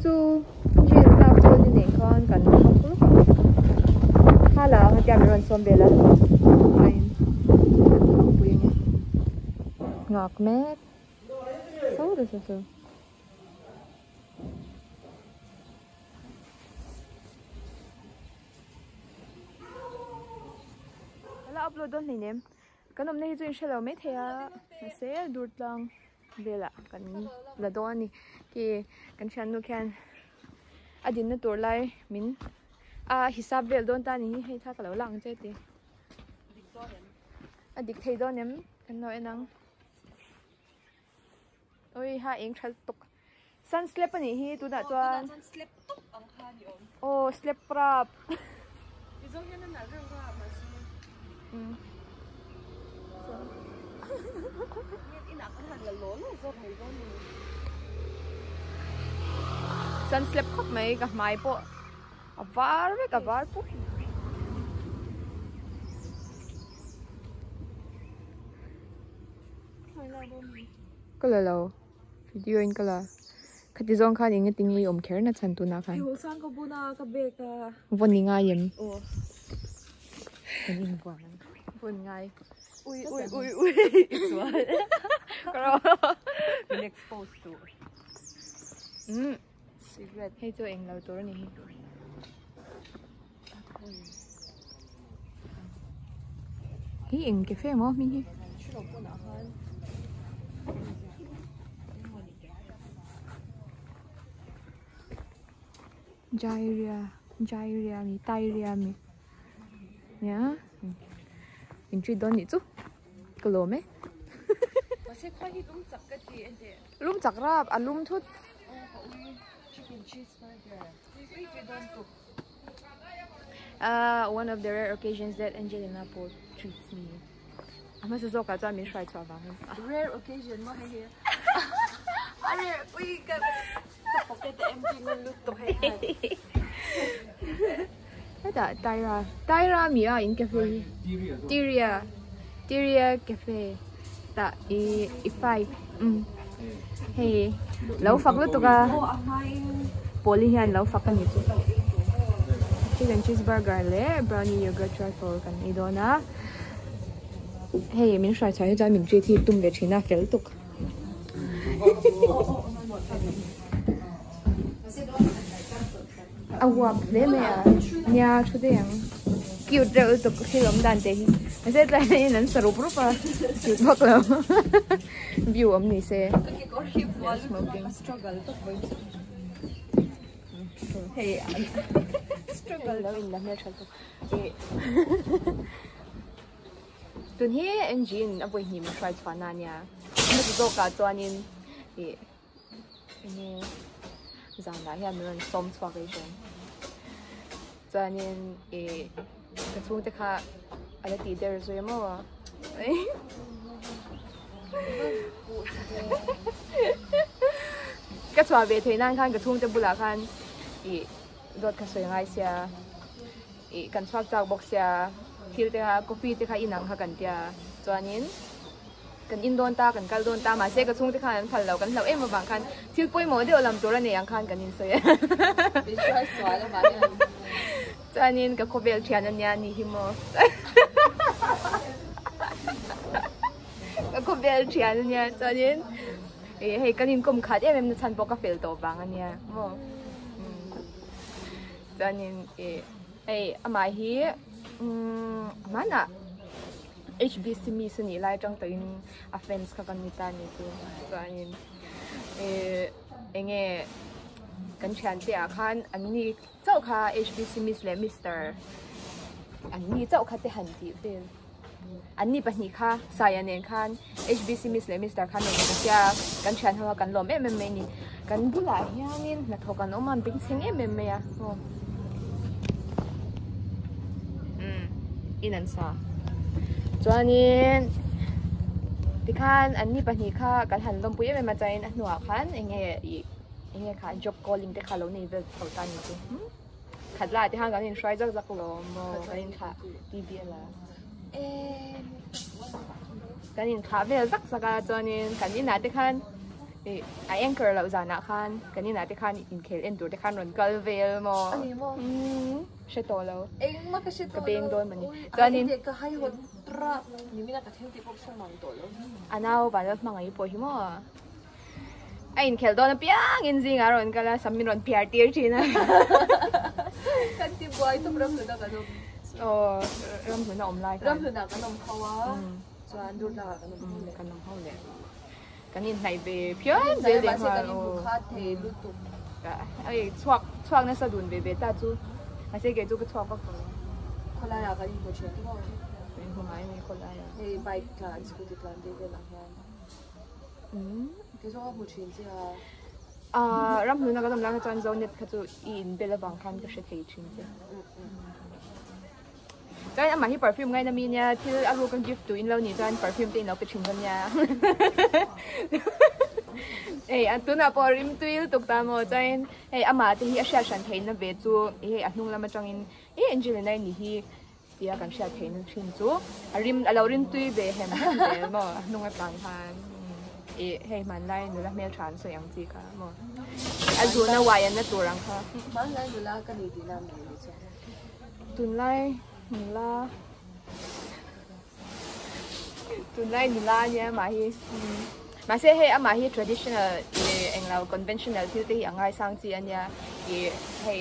chu jail lak chu ni nen khan kan hmang ruk ang kha la ang atia min rawn sawm vel a chuanin pui a nia nghak mek saw ta saw saw. La upload dawn hleinem kan awmna hi chu in hrelo maithei a mahse dur tlang velah kan la dawn a ni khi kan thiannu khian a dinna tur lai min a hisap vel dawn ta a ni hi hei thla ka lo lak ang che ti a dik thei dawn em kan lo en ang ui ha eng tha lutuk sun slap a nih hi tunah chuan aw slap rap. Sun slap khawp mai ka hmai pawh a var vek a var puk ka la lo video in ka la khati zawng khan eng ati nge i awm kher na chhan tunah khan vawn i ngai em vawn ngai ui ui ui ui i sual min expose duh umm cigarette hei chu eng lo tur a ni hi hi eng cafe maw hming hi Jairia Jairia mi Tairia mi nia in treat dawn nih chu ka lawm e lum chak rap a lum thut. One of the rare occasions that Angelina Paul treats me. A hmasa zawkah chuan min hruai chhuah vangin. Rare occasion maw hei hi. A rare ui ka ka pocket a empty ngun lutuk hei hi. Hetah Tyra Tyra mi a in cafe hi. Tyria Tyria cafe tah i i five um hei lo fak lutuk a Pawli hian lo fak a ni chu chicken cheese burger leh brownie yogurt truffle kan ei dawn a hei min hruai chhuah hi chuan min treat hi tum ve thin a fel tuk a uap hle mai a nia thu daih ang cute reuh lutuk thil awm dan te hi mahse tlai hian an sa rup rup a cute vak lo view awm ni se smoking hei struggle lo in la hmeltha lutuk tun hi engine a vawi hnih min hruai chhuah na ania hmasa zawkah chuanin ih. Enge zanah hian min rawn sawm chhuak ei ṭhin chuanin ih ka chhungte kha a la tih der zui maw a ka chhuah ve theih nan khan ka chhungte bulah khan ih dawt kha sawi ngai sia ih kan chhuak chak bawk sia thil te kha coffee te kha inang kha kan tia chuanin. Kan in dawn ta, kan kal dawn ta, mahse ka chhungte khan an phal lo, kan hlauh em avang khan thil pawimawh deuh lam tur a nei ang khan kan insawi a. Chuanin ka khawvel thian a nia ni hi maw. Ka khawvel thian a nia chuanin ih hei kan inkawm khat em em na chhan pawh ka fel tawh vang a nia maw. Chuanin ih hei amah hi umm hmanah. HBC miss a nih lai atang tawhin a fans kha kan ni ta a ni chu chuanin ihh eng nge kan thiante ah khan an ni chauh kha HBC miss leh mister an ni chauh kha te han tih vel an ni pahnih kha Saia nen khan HBC miss leh mister khan rawn in tia kan thian ho a kan lawm em em mai a ni kan bulah hianin hnathawk an awm a an bengchheng em em mai a aw umm in an sa chuanin tikhan an ni pahnih kha kan han lawmpui em em a chuanin a hnuah khan eng nge ih eng nge kha job calling te kha lo nei vel chho ta a ni chu khat lah te khan kan inhruai zak zak lo maw kan inthlah T_B_L a kan inthlah vel zak zak a chuanin kan inah te khan. Ih a anchor loh zanah khan kan inah te khan inkhel en tur te khan rawn kal vel maw? A ni maw? Umm hre tawh lo. Engmah ka hre tawh lo. Ka beng dawn mawni. Chuanin. Ka hai hawt rap nimina ka thleng tih pawh hre mang tawh lo. A nau vanlal hmangaih pawh hi maw? A inkhel dawn apiangin zingah a rawn kal a, sam min rawn phiar tir thin a. Kan ti buai tawp ramhluna kan awm. Aw ramhluna awm lai khan. Ramhluna kan awm ho a, chuan Durtlang ah kan awm ho leh. Kan awm ho leh. Kan inhnaih ve phian zel leh nghal. Kan inhmu khat thei lutuk. Hei chhuak chhuak nasa dun ve ve ta chu. Mahse kei chu ka chhuak vak tawh lo. Khawlaiah kan inhmu thin tawh. Kan inhmu ngai a ni khawlaiah. Hei bike tlan scooty tlan te vel ang hian. Kei zawng a hmu thin che a. Ahh ramhluna kan awm lai kha chuan Zonet kha chu i inbel avang khan ka hre thei thin che. Chuan amah hi perfume ngaina mi nia thil a ruk a gift tu in lo nih chuan perfume te in lo pe thin dawn nia. Hei a tunah pawh rim tui lutuk ta maw chuan hei amah te hi a hriat hran theihna ve chu hei a hnung lam atangin eh Angelina i nih hi Tia kan hriat theihna thin chu a rim a lo rim tui ve hem hem zel maw a hnung atang khan ih hei hmanlai nula hmeltha an sawi ang chi kha maw a zuna uai an na tur ang kha. Hmanlai nula ka ni tihna mai ni chu. Tunlai nula tunlai nula ania amah hi mahse hei amah hi traditional ih englo conventional thil te hi a ngaisang chi ania ih hei.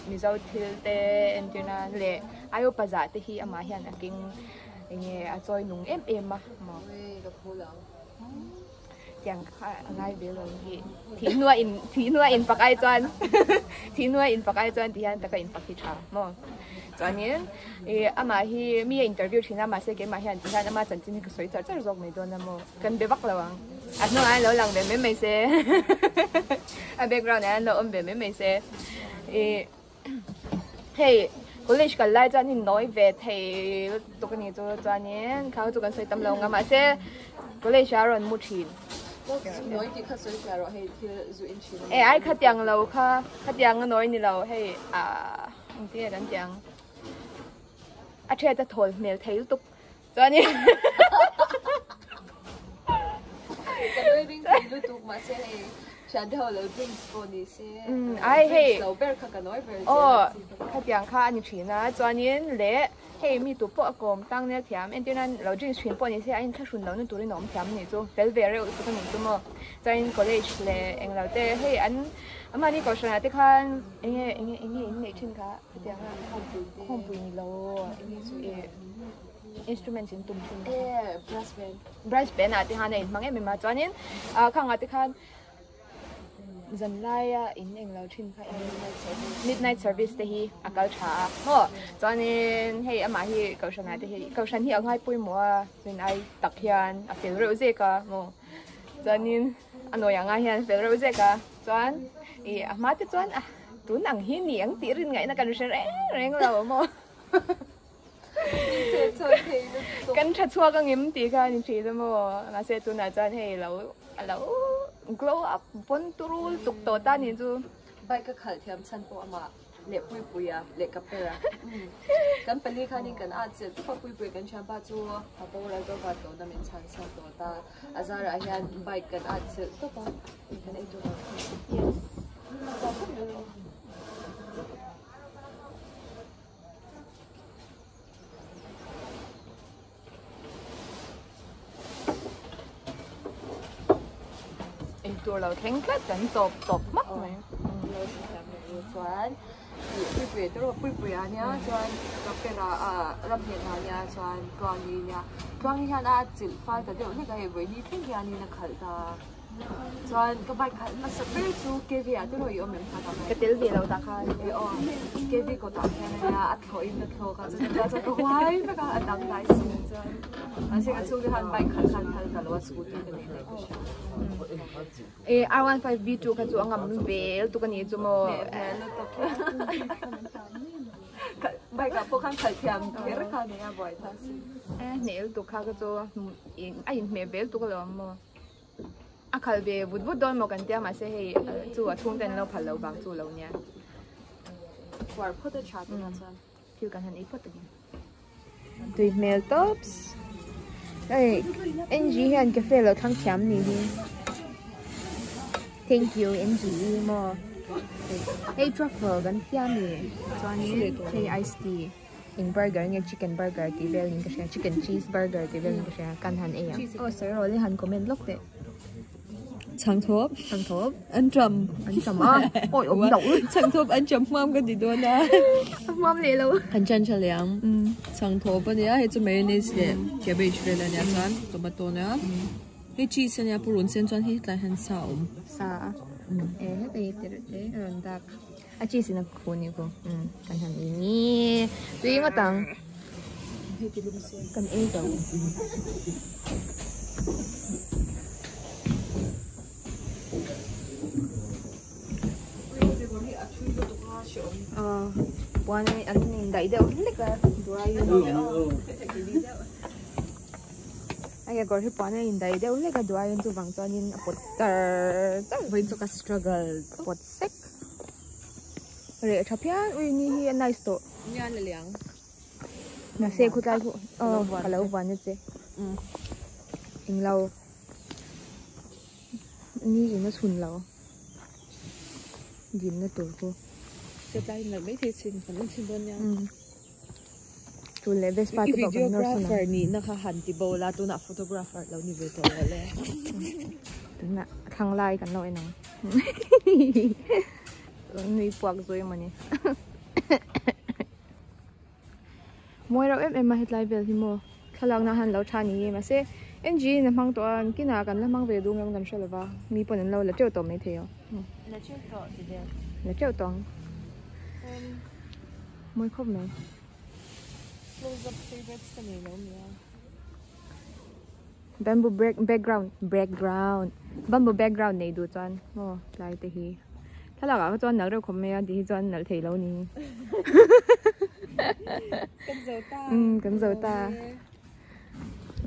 Mizo thil te entir nan leh Aiawpa zah te hi amah hian a keng enge a chawi nung em em a maw tiang kha a ngai ve lo hi thih hnua in thih hnua in fak ai chuan thih hnua in fak ai chuan ti hian taka in fak hi tha maw chuanin ih amah hi mi a interview thin a mahse keimah hian ti hian ama chanchin hi ka sawi char char zawk mai dawn a maw kan be vak lo ang a hnungah hian lo lang ve mai mai se a background ah hian lo awm ve mai mai se. Ih hei college kal lai chuan in nawi ve thei lutuk a ni chu chuanin khang chu kan sawi tam lo ang a mahse college ah a rawn mu thin. Nawi tih kha sawi fiah rawh hei thil zu in thin a ni. E ai khatiang lo kha khatiang a nawi ni lo hei ah engtin nge kan tih ang a thiat a thawl hmel thei lutuk chuanin Ka nui ring thei lutuk mahse hei thian te ho lo drinks pawh ni se ai hei drinks lo ber kha ka nawi ber aw khatiang kha a ni thin a chuanin leh hei mi tu pawh a kawm tang nel thiam entir nan lo drinks thin pawh ni se a inthlahrun lohna turin a awm thiam a nih chu fel ve reuh lutuk a nih chu maw chuanin college leh englo te hei an mahni kohhranah te khan enge enge enge in neih thin kha khatiang a khawmpui ni lo ih. instruments in tum thin eh brass band brass band ah te khan a inhmang em em a chuanin ah khang ah te khan zan laia in englo thin kha midnight service te hi a kal tha a maw chuanin hei amah hi kohhran ah te hi kohhran hi a ngai pawimawh a rin ai tak hian a fel reuh zek a maw chuanin a nawi ang ah hian a fel reuh zek a chuan ih a hma te chuan ah tun ang hi ni ang tih rin ngaihna kan hre reng reng lo maw. Kan tha chhuak ang em tih kha a ni thin a maw mahse tunah chuan hei lo a lo glow up pawn turu lutuk tawh ta ni chu. Bike ka khalh thiam chhan pawh amah leh Puipuia leh ka per a kan pali khanin kan at chelh tawp a Puipuia kan thianpa chu a boral tawp a tawhna min chhan chhan tawh ta a zarah hian bike kan at chelh tawp a kan ei tur ang yes. Eitur lo thleng tlat kan chawp tawp hmak mai. Lo hrethiam leh ru chuan ih puipui te erawh puipui ah nia chuan kapela ah ramnghet ah nia chuan tluangi nia tluangi hian a chilh fal ta deuh hlek a hei vawiin thleng hianin a khalh ta. Chuan ka bike khalh hmasa ber chu KV ah te rawh i awm em kha ta Ka tel ve lo ta khan. E aw KV kawtah hian ania a thlawh in ka thlawk a chuan ka chuan ka huai vek a a dang dai si chuan mahse ka chhungte khan bike khalh khan phal ta lo a scooty ka nei daih ka hria. E R15 V2 kha chu a ngam vel tuk a ni chu maw. Hmel lutuk. Bike ah pawh khan khalh thiam kher kha nia buai ta si. E hneh lutuk kha ka chu a inhmeh vel tuk alawm maw. A khalh ve vut vut dawn maw kan tia mahse hei chu a chhungte an lo phal lo vang chu lo nia. Khuar phawt a tha tunah chuan. Thil kan han ei phawt ang. Tui hmel tawps. Hei NG hian cafe lo thlang thiam ni hi. Thank you NGE maw hei truffle kan tia mi chuanin hei ice tea eng burger nge chicken burger tih vel in ka hria chicken cheese burger tih vel in ka hria kan han ei ang. Aw sawi rawh le han comment lawk teh. Chhangthawp. Chhangthawp. An ṭam. An ṭam a. Awi awm loh. Chhangthawp an ṭam hmuam ka ti dawn a. A hmuam leh lo. Han ṭan ṭha leh ang. Chhangthawp a nia hei chu mayonnaise leh cabbage vel a nia chuan tomato nia. Hei cheese a nia purun sen chuan hei tlai hian sa a awm. Sa a. E heta hi tirh te a rawn dak. A cheese in a khu ni ku. Kan han ei ni. Tui ngawt ang. Kan ei zo. Puan an indaih deuh hlek a duaiin. A kekawr hi puan a indaih deuh hlek a duaiin chuvang chuanin a pawt char char. Vawiin chu ka struggle pawt sek. Reh tha phian ui ni hi a nice tawh. Nia la liang. Mahse khutlai khu aw ka lo vuan na che. Englo ni in a chhun lo dinna tur khu. Setlai nalh maithei chin kan en chhin dawn nia. Tul leh Vespa te pawh kan nawr sawn ang. I videographer nihna kha han ti bo la tunah photographer lo ni ve tawh lo le. Tunah thlang lai kan lo en ang. Nui puak zui emaw ni. Mawi reuh em em a hetlai vel hi maw. Thlalakna han lo tha ni nge mahse NG in a hmang tawh a kinah kan la hmang ve duh ngam kan hre lova mi pawn an lo la teuh tawh maithei aw. La teuh tawh ti vel. La teuh tawh ang. Mawi khawp mai. Close up favorites ka nei lo nia. Bamboo break background background bamboo background nei duh chuan maw tlai te hi thlalak ah kha chuan nalh reuh khawp mai a ti hi chuan nalh thei lo ni. Kan zo ta. Umm kan zo ta.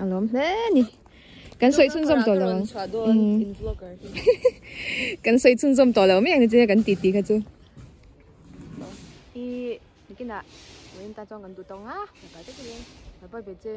A lawm hle ni. Kan sawi chhunzawm tawh lo ang. Kan sawi chhunzawm tawh lo mai ang ni kan titi kha chu. I nikinah vawiin tan chuan kan duh tawng a, bye bye vek e, bye bye ve che.